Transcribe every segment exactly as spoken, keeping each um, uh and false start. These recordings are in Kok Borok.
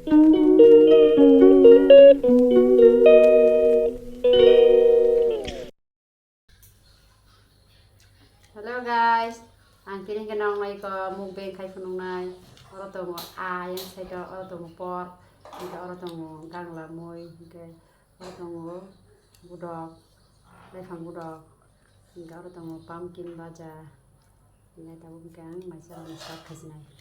Hello guys, ang tini hwnkhe nong naikha mukbang khai phunuknai. Oro tongo ayang side o, oro tongo pork, hwnkhe oro tongo gangla mui, hwnkhe oro tongo budok, laifang budok, hwnkhe oro tongo pumpkin baja, hwnkhe tabuk hwnkhe ang maisa start khasinai.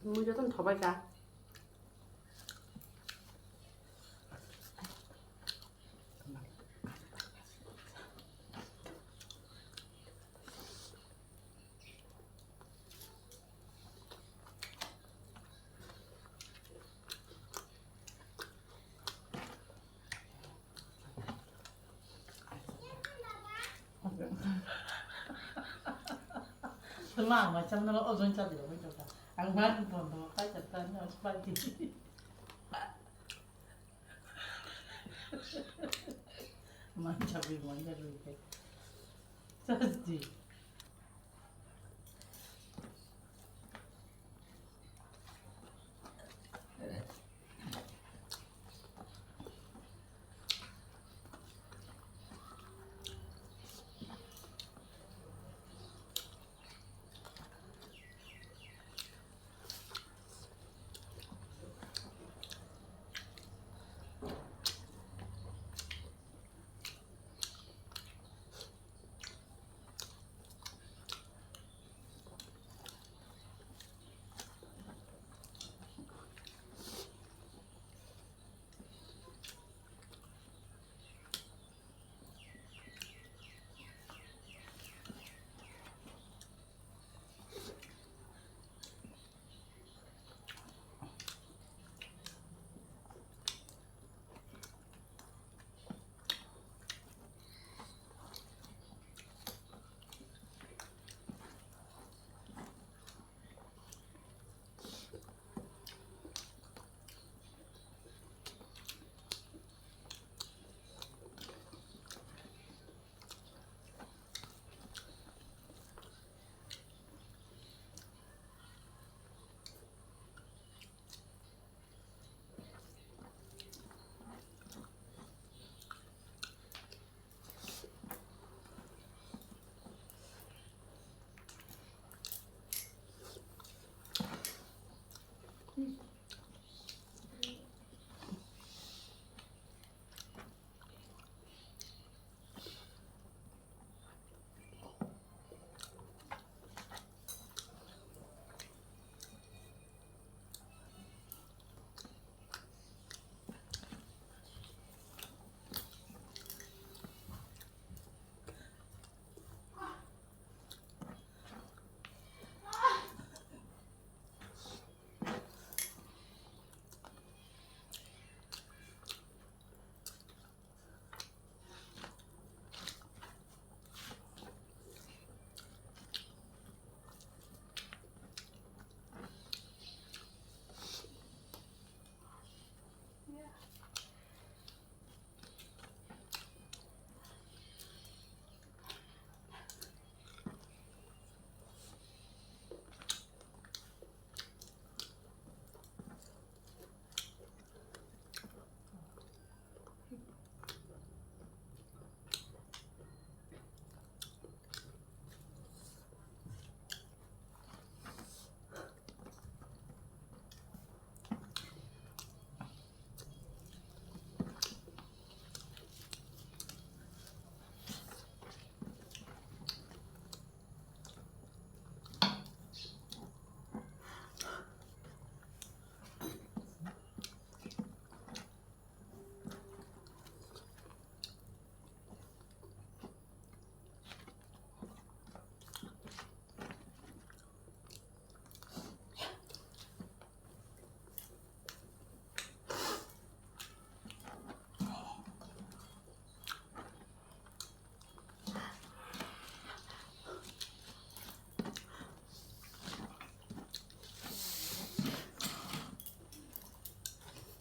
Mui jotono thobai kha. Tama ang mai cham nalo ojong cha dilo mai cham ta. Ang mai bondo kai cha ta no spati. Man cha bi man cha bi ke. Cha di.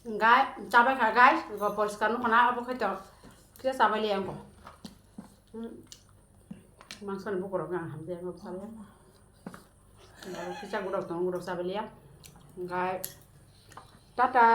Gai, chabai kha, guys. Go poriskar nukho na, abo khai to. Kisa chabai liya angko. Hmm. Mangso ni bukurok ang hamjai angko chabai. Kisa gudok tong, gudok chabai liya. Gai. Tata.